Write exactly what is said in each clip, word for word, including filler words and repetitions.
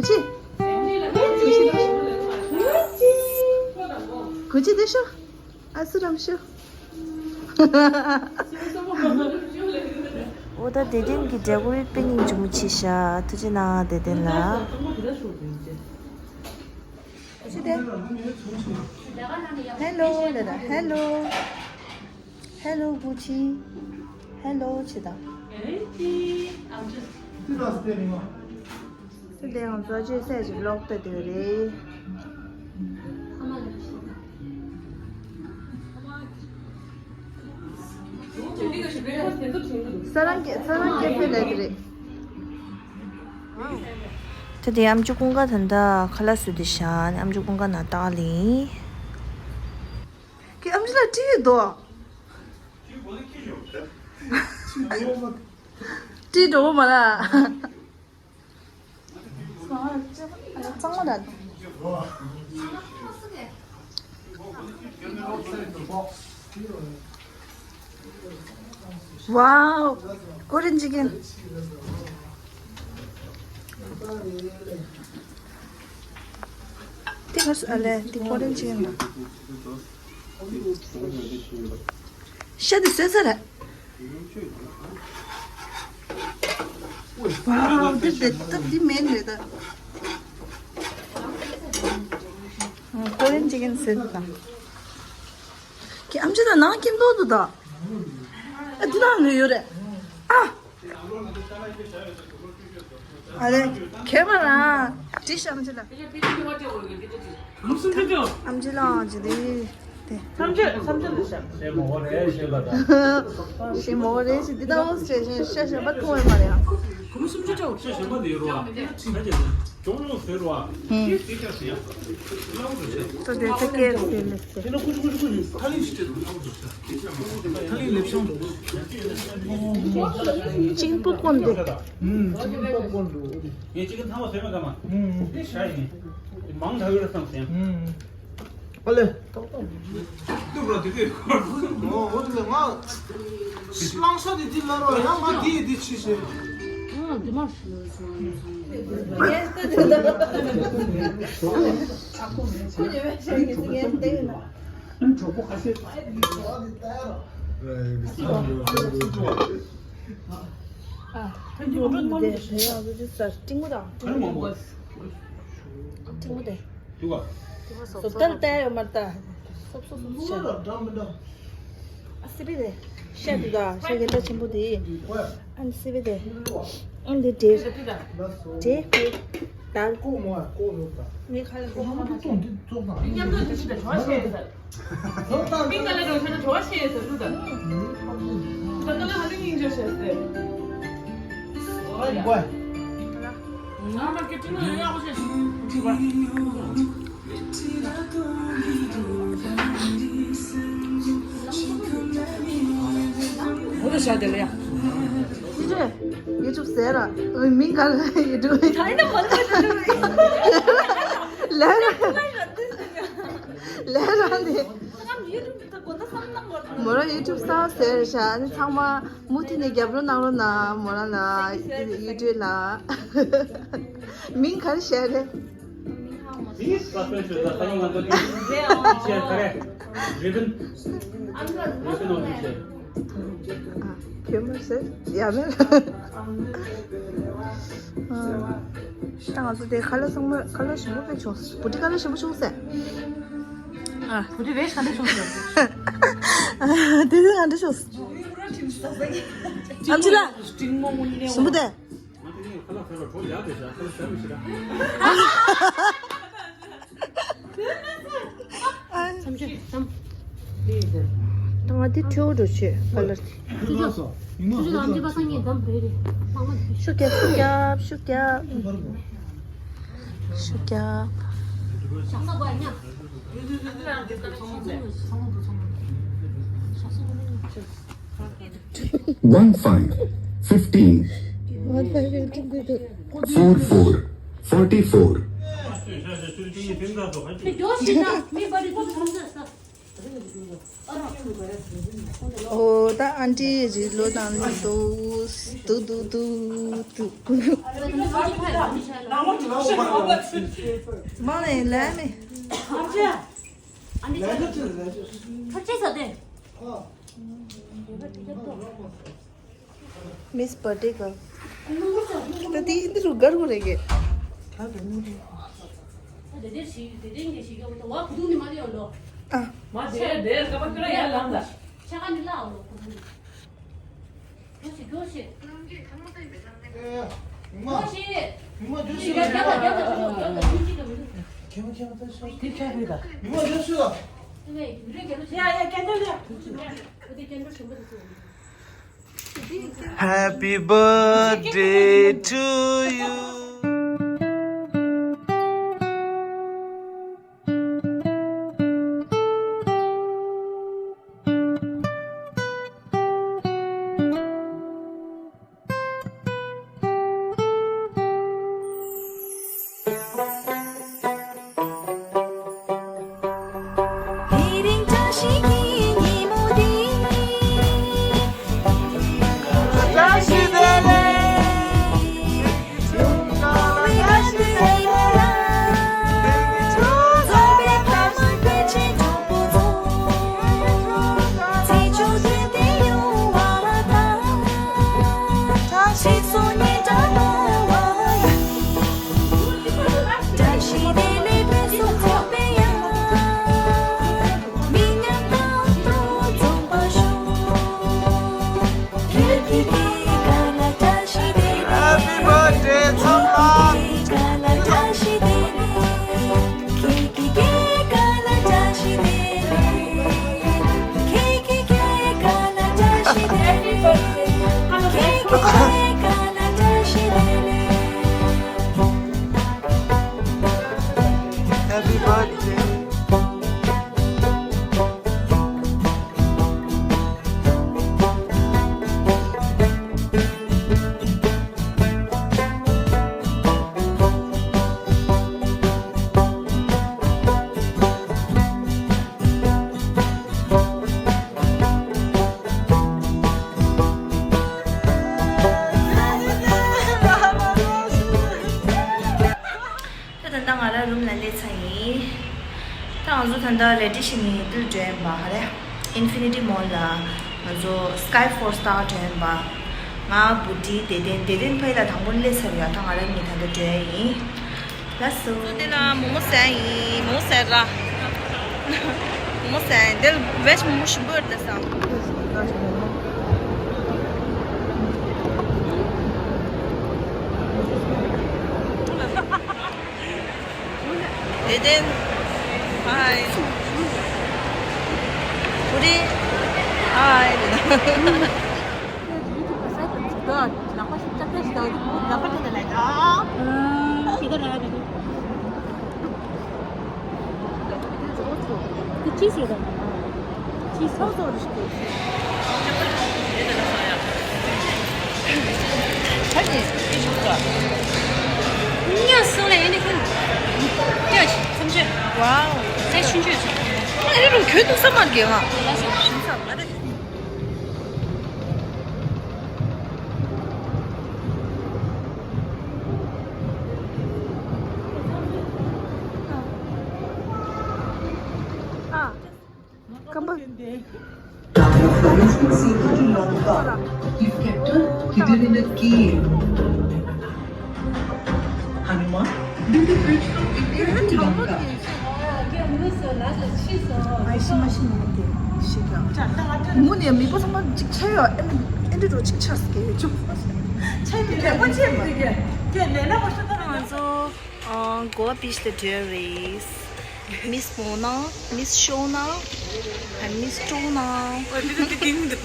ཅི། གུ་ཅི་དེ་ཤོ། ཨ་སུ་རམ་ཤོ། འོ་ད་བདེ་ལྡན་གྱི་འབྲས་བུ་དཔེ་སྙིང་རྗེ་མོ་ཆེ་ཤག་ཐུགས་རྗེ་གནང་བདེ་ལྡན་ལགས། ཅི་དེ། ཧེ་ལོ་ལེ་ད་ཧེ་ལོ། ཧེ་ལོ་གུ་ཅི། ཧེ་ལོ་ཆེ་ད། དེ་ལས་ང་ཚོ་ཅི་ཟས་ཅིག་ལོག་ལྟ་དེ་རེད། ས་རང་སྐད་ས་རང་སྐད་ཕེ་ལས་དེ་རེད། ད་དེ་ཨམ་ཅོག་ཀུན་དགའ་ད་ད་ཁ་ལག་བཟོས་ཏེ་བཞག་ནས་ཨམ་ཅོག་ཀུན་དགའ་ན་ཏག་ལིང་། ཁྱེད་ཨམ་ཅོག་ལ་བྲིས་ཡོད་དོ། བྲིས་འགྲོ་གི་མ་ར། གཙང་མ་ར། ཝའོ། ཀོ་རེན་ཅི་ཀེན། དེ་ག་སུ་ཨ་ལེ་དེ་ཀོ་རེན་ཅི་ཀེན་ལ། ཤ་དེ་བཟོས་ཚར་རེད། ཝའོ། འདི་འདི་ད་འདི་མེད་རེད་ད། ཀོ་རེན་ཅི་ཀེན་ཟེར་ད། ཁྱེད་ཨམ་ཅི་ད་ནང་ཁྱིམ་ཐོག་ཏུ་ད། ཨ་འདི་ནང་ལོས་ཡོད་རེད། ཨ། ཨ་རེ། ཁྱེད་མ་ར། དྲི་ཤམ་ཅི་ལ། ཨམ་ཅི་ལ་ཨམ་ཅི་ལི། དེ། ཐམས་ཅད་ཐམས་ཅད་འདི་ཤ། ཞེ་མོ་རེད་ཞེས་པ་དང་། ཞེ་མོ་རེད་ཞེས་འདི་ལྟ་བུ་ཞེ་ཞེ་ཞེ་ཞེ་པ་མཐོང་བས་མ་རེད་ཨ། ཁོ་མོ་སུམ་ཅུ་ཅོག་ཞེ་ཞེ་པ་འདི་རོ། ཅོང་ལོ་ཟེར་བ། ཧུམ། ཏོ་དེ་ཚ་སྐད་ཟེར་ལེ་ཟེར། ཅིང་པོ་ཀོན་དེ། ངས་ཅིག་གི་ཐང་བ་ཟེར་མེད་ཀ་མ། དེ་ཤ་ཡིན། དེ་མང་ད་ཡོད་རེད་བསམ་ཟེར། ཨ་ལེ། ཏུག་ར་དེ་གས། ཨོ་ཨོ་དེ་ལ་ང་། གླང་ཤ་དེ་དེ་ལ་རོ་ཡང་ང་དེ་དེ་ཆི་ཟེར། ཁོ་ཉེ་བའི་ཆ་ངེས་ངས་བསྟན་ཡོད་ན། གྲོགས་པོ་ཁ་ཤས། ཨ། ད་ཉོ་འགྲོ་འདི་རེད་ཡང་ཟེར་གྱི་ཟེར་ཏིང་མོ་དང་ཏིང་མོ་དེ། ཏིང་མོ་དེ། བཟོ་ལྟར་བལྟས་ཡོད་མ་རེད་ད། སོབ་སོབ་སོབ་སོབ་བྱས། ཨ་སི་པི་དེ། ཤ་དེ་ད་ཤ་རྒྱན་ཆ་ཆེན་པོ་དེ། ཨ་ནི་སི་པི་དེ། ཨ་ནི་དེ་འབྲས། འབྲས་དེ། དར། ཀོ་མོ་ཀོ་ལོ་ད། ངའི་ཁ་ལ་ཀོ་མོ་ད། མཉམ་དུ་ཅི་ཞིག་ད་བྱ་བ་བྱས་ཡོད་ས། མིང་ག་ལ་འགྲོ་ཤེས་ན་བྱ་བ་བྱས་ཡོད་ས་ལུ་ད། ད་ག་ལ་ཧ་ལས་སྙིང་རྗེ་བྱས་ཟེར། ང་མ་ཀེ་ཏིང་ལ་ཡག་པོ་བྱས་ཤིག་བྱས་པ། འོ་ད་བྱ་དེ་ལ་ཡ། ཡུ་ཊུབ་ཟེར་ར། མིང་ག་ལ་ཡུ་ཊུབ། ད་ཡིན་ན་མ་ལ་ཡུ་ཊུབ། ལས་ར། ལས་ར་ནི། མོ་རང་ཡུ་ཊུབ་གསར་ཟེར་བཞག་ནི་ཚང་མ་མུ་མཐུད་ནས་རྒྱབ་རོགས་གནང་རོགས་གནང་། མོ་རང་ལ་ཡུ་ཊུབ་ལ། མིང་ག་རེ་བཞག་རེད། ཨ། བོད་མི་ཟེར་ཡ་མེད། ཨ། ད་ང་ཚོ་དེ་ཁ་ལག་ཚང་མ་ཁ་ལག་ཞིམ་པོ་དཔེ་བྱུང་། བུ་ཁྲིད་ཁ་ལག་ཞིམ་པོ་བྱུང་ཟེར། ཨ། བུ་ཁྲིད་རེད་ཁ་ལག་བྱུང་ཟེར། དེ་དེ་ང་འདྲ་བྱུང་། ཨམ་ཅི་ལགས། ཞིམ་པོ་དེ། ང་དེ་ཁྲོ་རུ་ཆོད་ཁ་ལར་དེ། ཤུགས་རྒྱབ་ཤུགས་རྒྱབ་ཤུགས་རྒྱབ། ཤུགས་རྒྱབ། One five, fifteen, four four, forty-four. ཨོ་ད་ཨན་ཏི་རི་ལོ་དང་ལོ་དུ་དུ་དུ་དུ། མ་ནས་ལས་མེད། ཨན་ཏི་ཁ་ཆེ་ས་དེ། མིས་བར་ཌེ་ག་ད་དེ་འདི་རུ་གར་གོ་རེ་གེ། ཨ། Happy birthday to you. Happy birthday, Tsamla! Happy birthday. ད་ད་ལྟ་ང་རང་རུམ་ལ་སླེབས་ཚར་ཡིན། ད་ང་ཚོ་ད་ལྟ་རེ་ཌི་བྱས་ནས་འདིར་འགྲོ་ཡིན་པ། ཧ་རེ། Infinity Mall ལ་ང་ཚོ་Sky Four Star འགྲོ་ཡིན་པ། ང་བུ་ཌི་བདེ་ལྡན། བདེ་ལྡན་ཕ་གི་ལ་དང་པོ་སླེབས་ཚར་ཡོད། ད་ང་རང་གཉིས་ད་ལྟ་འགྲོ་ཡ་ཡིན། ལགས་སོ། ཚོ་འདི་ལ་མོག་མོག་ཟས་ཡིན། མོག་མོག་ཟས་ར། མོག་མོག་ཟས་ཡིན། འདིར་བེཇ་མོག་མོག་ཞིམ་པོ་ཡོད་རེད་ཟ། བདེ་ལྡན། ཧའི། བུ་ཌི། ཧའི། ཝའོ། ཨ་རེ་རུ་ཁྱོད་ཐུག་ས་མ་རྒྱལ་བ། If kept hidden in a cave. Hanuman, build a bridge from India to Lanka. ཨའི་ཤི་མ་ཤི་ནི་དེ་ཤི་ག་མུ་ནེ་མི་པོ་ཚང་མ་ཅིག་ཆ་ཡོད། ཨེ་ཨེ་འདྲ་འགྲོ་ཅིག་ཆ་སི་ཀེ་ཡོད་ཆུ་ཆ་ཡོད་ལེ་པོ་ཆེ་མ་ང་ཚོ་Goa Beach ལ་འགྲོ་རེད། Miss Mona, Miss Shona, and Miss Tona. ཨོ་དེ་དེ་དེ་མི་འདུག་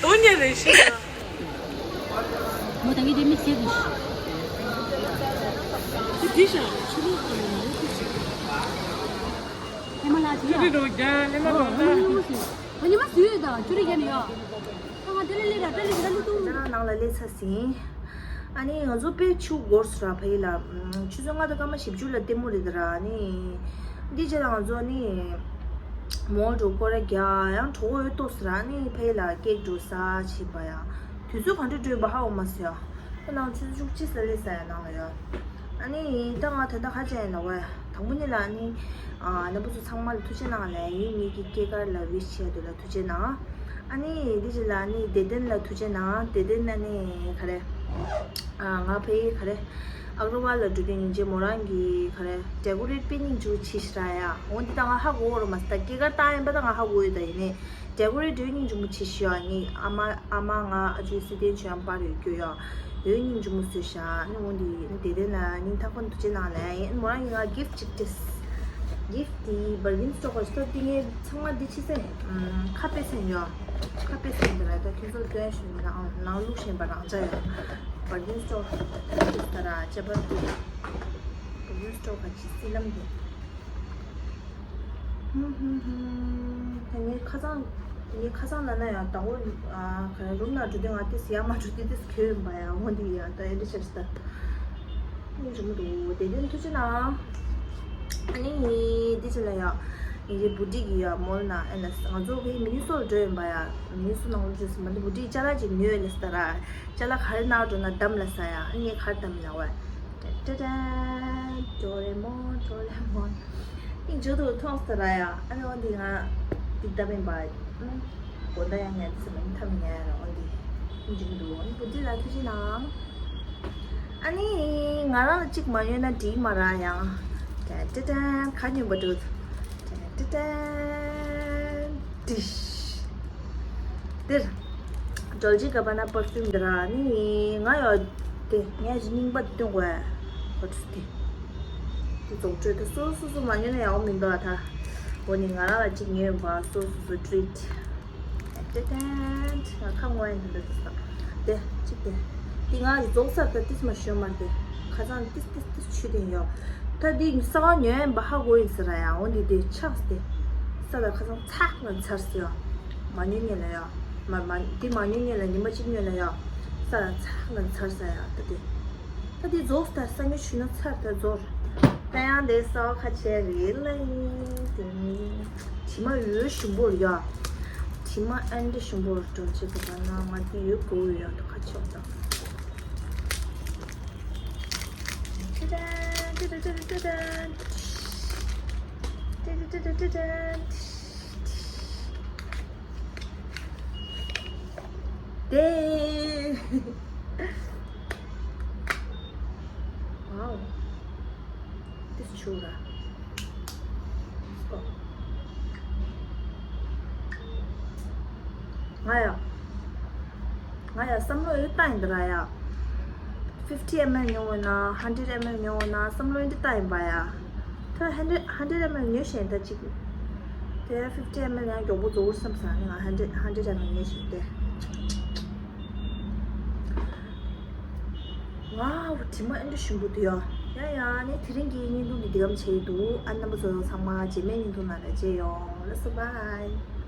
དོན་ཉེ་རེད་ཤི་ཡ། མོ་ད་གི་དེ་མི་ཚེ་དུ། དེ་ཤ་ཆུ་ལུག་གི་མི་དེ་ཆེ། ཧེ་མ་ལ་ཆུ་ཡ། ཆུ་རི་རོ་རྒྱ་ཧེ་མ་རོ་ད། ཨོ་ཉི་མ་སུ་ཡོད་ད་ཆུ་རི་རྒྱ་ནི་ཡ། ད་ང་དེ་ལ་ལེ་ར་ད་ལེ་ར་ལུ་ཏུ། ད་ནང་ལ་སླེབས་ཚར་ཟིན། ཨ་ནི་ང་ཚོ་དཔེ་ཆུ་འགོར་སོང་ར་ཕ་གི་ལ། ཆུ་ཚོད་ལྔ་དང་སྐར་མ་བཞི་བཅུ་ལ་ལྟད་མོ་རེད་ད་ར། ཨ་ནི་ འདི་རྗེས་ལ་ང་ཚོ་ནི་མོལ་འགྲོ་སྐོར་ར་རྒྱག་ཡང་གྲོགས་འོས་ཏོག་ཙམ་ར་ནི་ཕ་གི་ལ་ཀེག་འགྲོ་ས་བྱེད་པ་ཡ། དུས་ཚོད་ག་འདྲ་འགྲོ་ཡིན་པ་ཧ་གོ་མ་སོང་ཡ། ཁོ་ནང་ཆུ་ཚོད་བཅུ་གཅིག་ཙམ་སླེབས་ས་ཡ་ནང་ལ་ཡ། ཨ་ནི་ད་ང་ད་ལྟ་ཁ་ཆེ་ཡིན་ན་ཝེ། དང་པོ་ཉིད་ལ་ནི་ཨ་རྣམ་པ་ཚོ་ཚང་མ་ལ་ཐུགས་རྗེ་གནང་ལེ། ཡིན་ངེད་ཀྱི་སྐྱེས་སྐར་ལ་ཝིཤ་བྱས་འདུག་ལ་ཐུགས་རྗེ་གནང་། ཨ་ནི་འདི་རྗེས་ལ་ནི་བདེ་ལྡན་ལ་ཐུགས་རྗེ་གནང་། བདེ་ལྡན་ཨ་ནི་ག་རེ། ཨ་ང་ཕ་གི་ག་རེ། ཨག་རོ་བ་ལ་འགྲོ་དུས་ཉིན་རྗེ་མོ་རང་གི་ག་རེ་ཌེ་ཀོ་རེཊ་པི་ནིང་ཅུ་ཆི་ཤ་ཡ། འོ་འདི་ད་ང་ཧ་གོ་རོ་མ་སྟ་སྐྱེས་སྐར་བཏང་ཡིན་པ་ད་ང་ཧ་གོ་ཡོད་ད། ཡིན་ནི་ཌེ་ཀོ་རེཊ་ཡོད་སྙིང་རྗེ་མོ་ཆི་ཤ་ཡ། ངའི་ཨ་མ་ཨ་མ་ང་ཨ་ཅུ་སི་ཏན་ཆུ་ཡང་པར་ཡོད་རྒྱུ་ཡ། ཡོད་སྙིང་རྗེ་མོ་བཟོས་ཤ་ནི། འོ་འདི་ནི་བདེ་ལྡན་ལ་ནི་ཐག་པ་ཐུགས་རྗེ་གནང་ལེ། ཡིན་མོ་རང་གི་ང་གིཕ་ཅིག་སྤྲད། གིཕ་དེ་བར་གིན་སི་ཊོར་ག་སྟོར་དེ་ངའི་ཚང་མ་འདི་ཕྱི་སེ་ཁ་པེ་སེ་ཡོད། ཁ་པེ་སེ་འདི་ར་ད་ཁྱོད་ཚོར་སྟོན་ཞུ་ནི་རང་ནང་ལུགས་ཤེས་པ་རང་ཅག་ཡོད། བར་གིན་སི་ཊོར་ད་ར་ཅེ་པར་དེ་བར་གིན་སི་ཊོར་ག་ཅི་སི་ལམ་དེ། ཧུམ་ཧུམ་ཧུམ། ངའི་ཁ་སང་ངའི་ཁ་སང་ལ་ན་ཡང་དང་པོ་ག་རེ་རུམ་ནང་འགྲོ་དུས་ང་ཏིས་ཡར་མ་འགྲོ་དུས་ཏིས་གྱོད་ཡིན་པ་ཡང་འོ་འདི་ཡང་ད་ཨེ་འདྲ་ཆགས་ཤི་ད། ནི་རི་མོ་འདུག་བདེ་ལྡན་ཐུགས་རྗེ་གནང་། ཨ་ནི་འདི་ཅི་ལ་ཡ། ངེད་ཀྱི་བུ་ཌི་གི་ཡ་མོལ་ན་ཨེ་ལ་ང་ཚོ་བའི་མི་ནི་སོ་འགྲོ་ཡིན་པ་ཡ། མི་ནི་སོ་ནང་འགྲོ་ཟིན་པ་འདི་བུ་ཌི་ཅ་ལག་ཅིག་ཉོས་ལ་སྟ་ར། ཅ་ལག་ག་རེ་ནང་འགྲོ་ན་འདམ་ལ་ས་ཡ། ཨ་ནི་ག་རེ་འདམ་ལ་བ། ཏེ་ཏེ་ཏེ། ཌོ་རེ་མོན་ཌོ་རེ་མོན། ཨིན་ཇོ་དུ་ཐོང་སྟ་ར་ཡ། ཨ་ནི་འོ་འདི་ང་འདི་འདམ་ཡིན་པ། ཨུམ། གོ་ད་ཡང་ངས་ཚེ་མ་ཡིན་ཐམ་ངས་ར་འོ་འདི། ཨིན་ཇོ་འདུག་འོ་འདི་བུ་ཌི་ལ་ཐུགས་རྗེ་གནང་། ཨ་ནི་ང་རང་ལ་གཅིག་མ་ཉོས་ན་འགྲིག་མ་ར་ཡང་། ཏན་ཏན་ཏན་ག་ཉོས་པ་འདུག་ཏན་ཏན་ཏན་ཏིཤ། འདིར་ཌོལ་ཇེ་ག་བ་ན་པར་ཕིའུམ་འདི་ར་ནི་ང་ཡོད་དེ་ངས་ཀྱི་རྙིང་པ་སྟོན་དགོས་ཁོ་ཚོ་དེ། དེ་རྫོགས་སྤྲོད་དེ་སོ་སོ་སོ་མ་ཉོས་ན་ཡག་མི་འདུག་ཨ་ད། འོ་ནི་ང་རང་ལ་གཅིག་ཉོས་པ་སོ་སོ་སོ་ཊི་རིཊ། ཏེ་ཏན་ང་ཁ་ངོ་ཡང་འདི་འདྲ་ཟེར། དེ་གཅིག་དེ། དེ་ང་རྫོགས་ས་ད་ཏིས་མ་ཤོད་མར་དེ། ཁ་སང་ཏིས་ཏིས་ཏིས་ཆུ་དེ་ཡོད། ད་དེ་ས་བ་ཉོ་ཡན་པ་ཧ་གོ་ཡིན་ཟེར་ར་ཡ། འོ་འདི་དེ་ཆགས་ཏེ། ས་ད་ཁ་སང་ཚགས་ང་ཚར་སོ་ཡ། མ་ཉོ་ཉེ་ལ་ཡ། མ་མ་དེ་མ་ཉོ་ཉེ་ལ་ཉི་མ་གཅིག་ཉོ་ལ་ཡ། ས་ད་ཚགས་ང་ཚར་ས་ཡ་ད་དེ། ད་དེ་རྫོགས་ད་ས་ཉོ་ཆུ་ན་ཚར་ད་རྫོགས། ད་ཡང་དེ་ས་བ་ཁ་ཆེ་རེད་ལ་ཡིན་དེ་ནི། དྲི་མ་ཡོད་ཞིམ་པོ་རེད་ཡ། དྲི་མ་ཨན་འདྲ་ཞིམ་པོ་རེད་འགྲོ་ཆེ་ད་པ་ན་ང་དེ་ཡོད་གོ་ཡོད་ཡ་ད་ཁ་ཆེ་བ་ད། ཏི་ཏི་ཏི་ཏི་ཏི་ཏི། ཏི་ཏི་ཏི་ཏི་ཏི་ཏི། དེ། Wow. This chura. ང་ཡ། ང་ཡ་བསམ་བློ་ཡོད་བཏང་ཡིན་འདི་ར་ཡ། fifty ml ཉོ་འོ་ན་hundred ml ཉོ་འོ་ན་བསམ་བློ་ཡོད་འདི་བཏང་ཡིན་པ་ཡ། ད་hundred hundred ml ཉོ་ཤེས་ད་ཅིག་དེ་fifty ml ཡང་མགྱོགས་པོ་རྫོགས་བསམ་ས་ནི་ང་hundred hundred ml ཉོ་ཤེས་ཏེ། ཝའོ། དྲི་མ་ཨེ་འདྲ་ཞིམ་པོ་འདུག་ཡ། ཡ་ཡ་ནི་དེ་རིང་གི་བརྙན་ཐུང་འདི་འདི་གམ་བྱས་ཡོད་འདུག་ཨ་རྣམ་པ་ཚོ་ཚང་མ་རྗེས་མའི་བརྙན་ཐུང་ནང་ལ་མཇལ་ཡོང་། ལགས་སོ། Bye.